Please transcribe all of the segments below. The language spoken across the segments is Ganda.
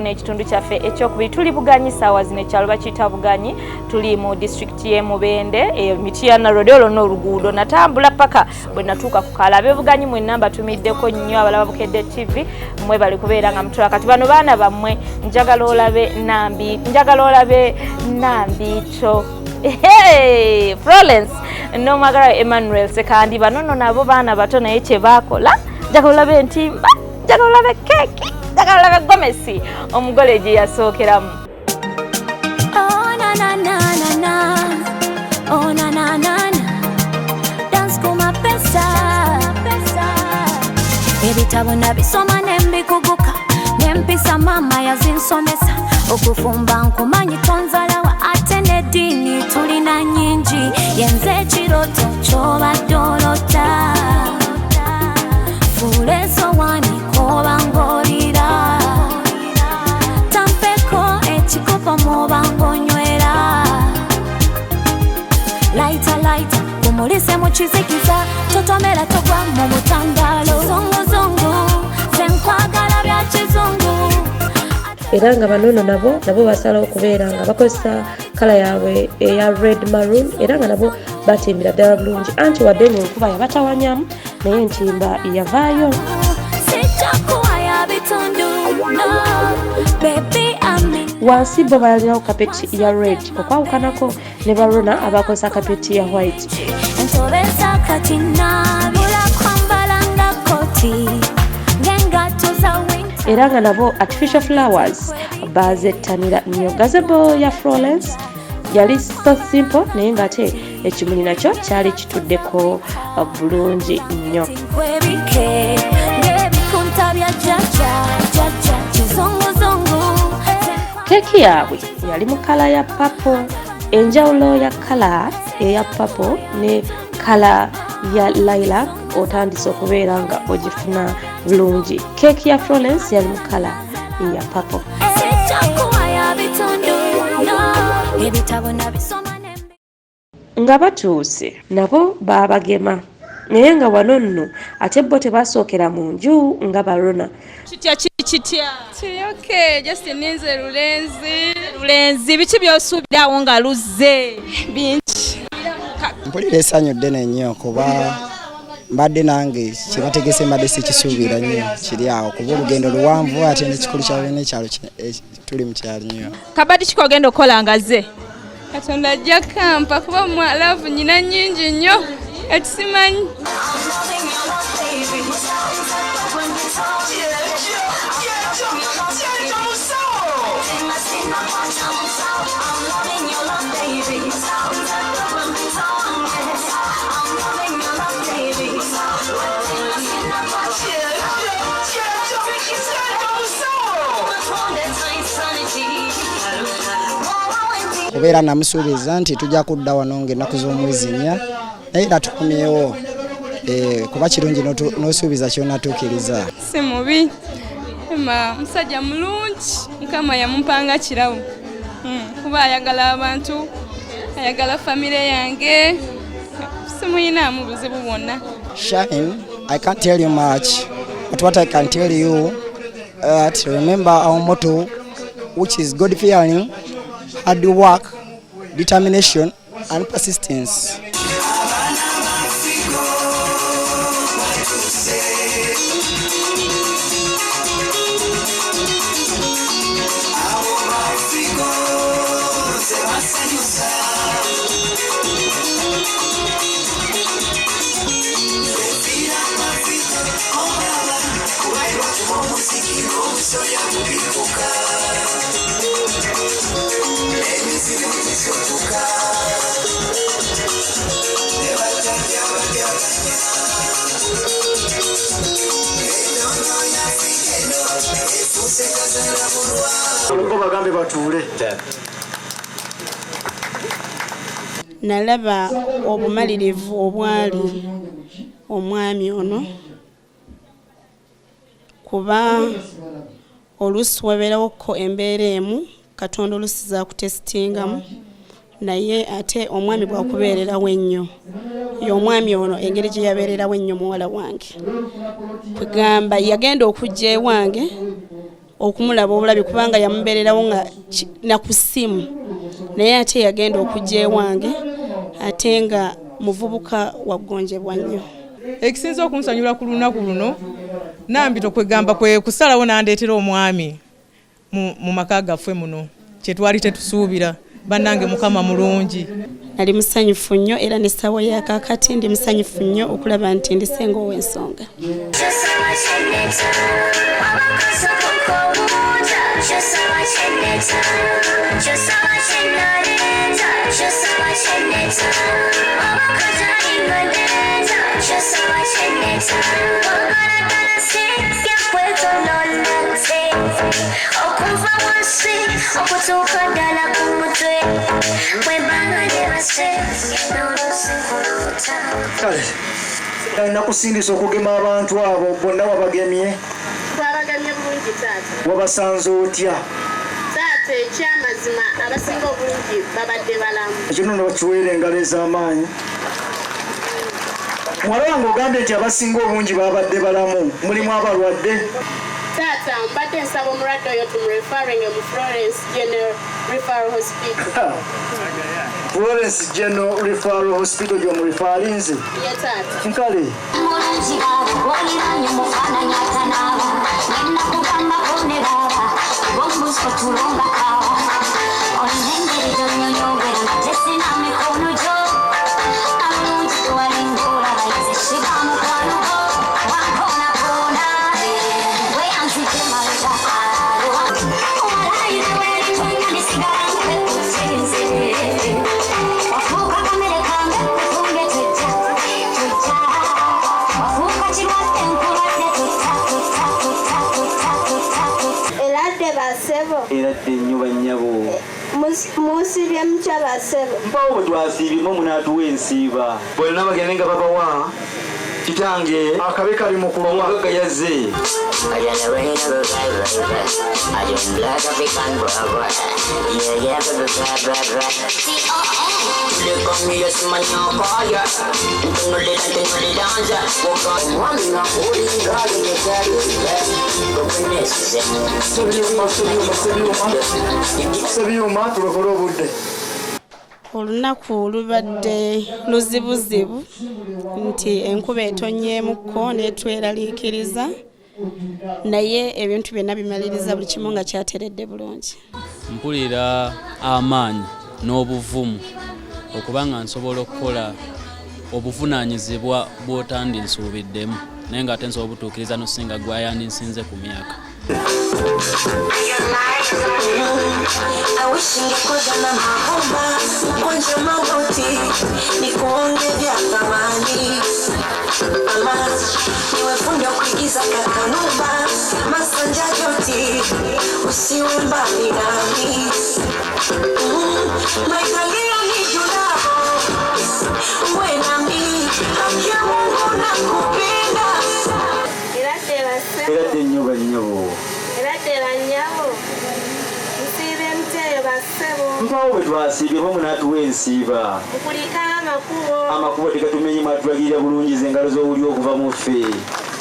N'ekitundu kyaffe ekyokubiri tuli Buganyi, saawa zino ekyalo bakiyita Buganyi, tuli mu disitulikiti y'e Mubende, eyo Mityana Road, olwo n'oluguudo natambula paka bwe natuuka ku kaalo. Ab'e Buganyi mwenna mbatumiddeko nnyo, abalaba Bukedde TV mwebale kubeera nga mutula. Kati bano baana bammwe, njagala olabe Nambi, njagala olabe Nambiito. Hey, Florence n'omwagala Emmanuel Sekandi, bano nno nabo baana bato naye kye baakola. Njagala olabe entimba, njagala olabe keeki, njagala olabe gomesi omugole gye yasookeramu. Oh na na na na na, oh na na na na, dance kuma pesa. Ebitabo nabisoma nembikuguka, nempisa mama yazinsomesa, okufumba nkumanyi tonzalawa, ate n'eddiini tulina nnyingi, yenze ekiroto ky'obadde olota, fuula esowani koba ng'olira, tampeko ekikopo muba ng'onywera, laita laita kumulise mu kizikiza, totomera togwa mu butandalo, zunguzungu ze nkwagala bya kizungu. Era nga bano nno nabo basalawo okubeera nga bakozesa colour yaabwe eya red maroon, era nga nabo batimbira ddala bulungi, anti wadde ng'enkuba yabatawanyamu, naye entimba yavaayo. Sijakuwaya bitundu, no baby, I'm in. Wansi bo balalirawo kapeti ya red, okwawukanako ne barona abakozesa kapeti ya white. Entobeza kati nabula kwambala nga koti ng'engatto za winter. Era nga nabo artificial flowers bazettanira nnyo. Gazebo ya Florence yali so simple, naye ng'ate ekimuli nakyo kyali kituddeko bulungi nnyo. Nkwebike ng'ebikunta bya jjajja jjajja, kizunguzungu. Keeki yaabwe yali mu colour ya purple. Enjawulo ya colour eya purple ne colour ya lilac otandise okubeera nga ogifuna bulungi. Keeki ya Florence yali mu colour ya purple. Sijakuwaya bitundu, no, ebitabo nabisoma nembi. Nga batuuse nabo baabagema, naye nga wano nno ate bo tebasookera mu nju nga barona. Kitya kitya? Kiri okay, just ninze lulenzi. Lulenzi, biki by'osuubira awo nga luzze? Bingi. Mpulira essanyu ddene nnyo kuba mbadde nange kyebategese mbadde sikisuubira nnyo kiri awo, kuba olugendo luwanvu, ate n'ekikulu kya byonna ekyalo tuli mu kyalo nnyo. Kabadi kiki ogenda okukola nga zze? Katonda ajja kampa, kuba love nyina nnyingi nnyo ekisimanyi. Kubeera namusuubiza nti tujja kudda wano ng'ennaku z'omwezi 4, naye era tukomyewo, kuba kirungi n'osuubiza kyonatuukiriza. Si mubi ma, musajja mulungi, Mukama yamumpanga kirabo, kuba ayagala abantu, ayagala famire yange, simuyinaamu buzibu bwonna. Shine, I can't tell you much, but what I can tell you, that remember our motto, which is God fearing, hard work, determination, and persistence. Bo bagambe batuule. Nalaba obumalirivu obwali omwami ono, kuba oluusi wabeerawokko embeera emu Katonda oluusi zaakutesitingamu, naye ate omwami bwakubeererawo ennyo, ye omwami ono engeri gye yabeererawo ennyo muwala wange, kwegamba yagenda okujja ewange. Okumulaba obulabi kubanga yamubeererawo nga na ku ssimu, naye ate yagenda okujja ewange ate nga muvubuka wagonjebwa nnyo. Ekisinza okunsanyula ku lunaku luno, Nambito kwegamba kwe kusalawo n'andeetera omwami mu maka gaffe muno, kyetwali tetusuubira. Bannange, Mukama mulungi. Nali musanyufu nnyo, era n'essaawa ya kaakati ndi musanyufu nnyo okulaba nti ndi ssenga ow'ensonga. Okuva wansi okutuuka ddala ku mutwe bwebanga nebase n'olusikulota. Kale nakusindisa okugema abantu abo bonna, wabagemye? Twabagamye bulungi, taata. Wabasanze otya? Taata, ekyamazima abasinga obulungi babadde balamu. Ekyo nno bakiweera engalo ez'amaanyi. Muwala wange, ogambye nti abasinga obungi babadde balamu, mulimu abalwadde? Taata, mbadde nsaba omulwadde oyo tumureferring mu Florence General Referral Hospital. Florence General Referral Hospital gy'omureferinze? Ye, taata. Nkale. Mulungi oliranye mufaananyi atanaaba ngenda kugambako ne baaba gombusko tulonga kaawa olina engeri gyonyonyogera nga tesina mikono gyo abalungi tewalinga olaba nze shiba mukwano gwo wankoonakona weyanzije mabega owalayireweerinnya nisigala nkwekusinze wafuuka kamere kange kufunge tojja tojja wafuuka kirwadde nkulwadde tota tota tota tota tota tota. Eradde, basebo. Eradde nnyo, bannyabo. Musibye mutya, basebo? Mpawo bwe twasiibyemu, munaatuwa ensiiba bonna bagende nga babawa kitange. Akabi kali mu kulwa. Omugagga yazze. I just rain never blah blah blah. I just black African blah blah. Yeah yeah blah blah blah blah. Tulikomia simanyokaya ntunulira ntunuliranza mwami ngakulinga. Sebyuma, sebyuma, sebyuma, sebyuma, tulokole obudde. Olunaku lubadde luzibuzibu nti enkuba etonyeemukko netweraliikiriza, naye ebintu byonna bimaliriza buli kimu nga kyateredde bulungi. Mpulira amaanyi n'obuvumu okuba nga nsobola okukola obuvunaanyizibwa bw'otandinsuubiddemu, naye ng'ate nsobola obutuukiriza n'osinga gwayandinsinze ku myaka. I wish ningekuja na maomba mkwanja magoti nikuonge vya thamani ama niwe fundi wa kuigiza kakanuba masanja joti usiwe mbali nami maikalio ni julao uwe nami haki ya Mungu nakupenda. Eradde, basebo. Eradde nnyo, bannyabo. Eradde, bannyabo. Musiibye mutya basebo? Mpawo bwe twasiibyemu, munaatuwa ensiiba. Mukulikayo amakubo. Amakubo tegatumenye, mwatulagirira bulungi ze engalo z'owulya okuva mu ffe.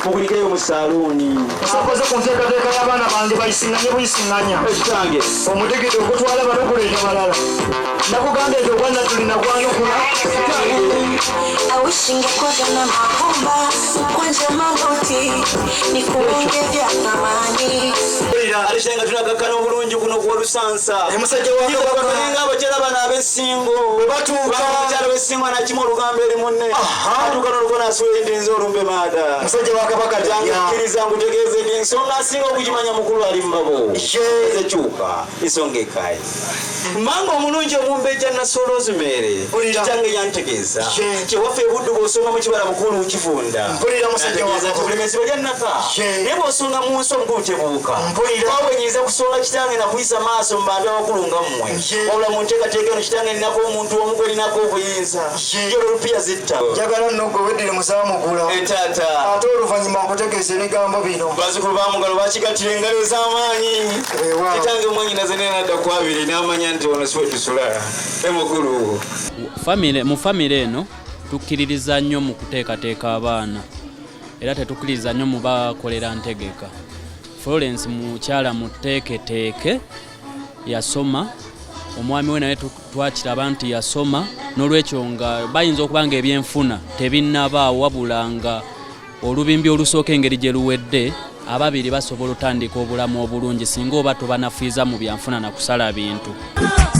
Mukulikeyo mu saaluuni. Osakoze ku nteekateeka y'abaana bange, bayisiŋŋanye buyisiŋŋanya. Ekitange. Omutegede ogutwala balokuleeta balala, nakugambye nti ogwa Nattuli nagwanukula. I wish ningekuja na maomba mkwanja magoti nikuonge vya thamani. Ate nga tunakakkana obulungi kuno ku Olusansa. Musajja wa Kabaka. Tulinga abakyala bano ab'essingo. Bwe batuuka. Omukyala w'essingo anakimu olugambo eri munne, atuuka n'olugo n'asuula entinzi olumbe maada. Musajja wa Kabaka. Jange. Ddya. Kkiriza nkutegeeze nti ensonga asinga okugimanya mukulu ali mubabo ekyuka ensonga ekayi manga omulungi omumbejja Nasolozimere. Mpulira. Kitange yantegeeza Ye. kyewaffe ebuddu bw'osonga mu kibala mukulu kivunda. Mpulira, musajja wa Nantegeeza nti Kabaka. bulemezi balya nnaka, Ye. naye bw'osonga mu nsi omukulu tebuuka. Mpulira. Wawe nyinza kusonga kitange nakuyisa maaso mu bantu abakulu nga mmwe, Ye. wabula mu nteekateeka eno kitange ninako omuntu omu gwe ninako obuyinza. Ye. Yo olupiya zitta. Njagala nno gwe weddire muzaamugula. Etaata. Ate oluvannyuma nkutegeeza ebigambo bino. Bazzukulu ba Mugalo bakigattira engalo ez'amaanyi. Weewaawo. Kitange omwanyinaze naye nadda ku abiri n'amanya nti ono siwe tusula emukulu. Mu famire eno tukkiririza nnyo mu kuteekateeka abaana, era tetukkiririza nnyo mu bakolera ntegeka. Florence mukyala muteeketeeke, yasoma, omwami we naye twakiraba nti yasoma, n'olwekyo nga bayinza okuba nga ebyenfuna tebinnabaawo, wabula nga olubimbi olusooka engeri gye luwedde, ababiri basobola otandika obulamu obulungi singa oba tobanafuiza mu byanfuna na kusala bintu.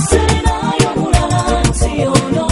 Sirinayo mulala nsi yonna.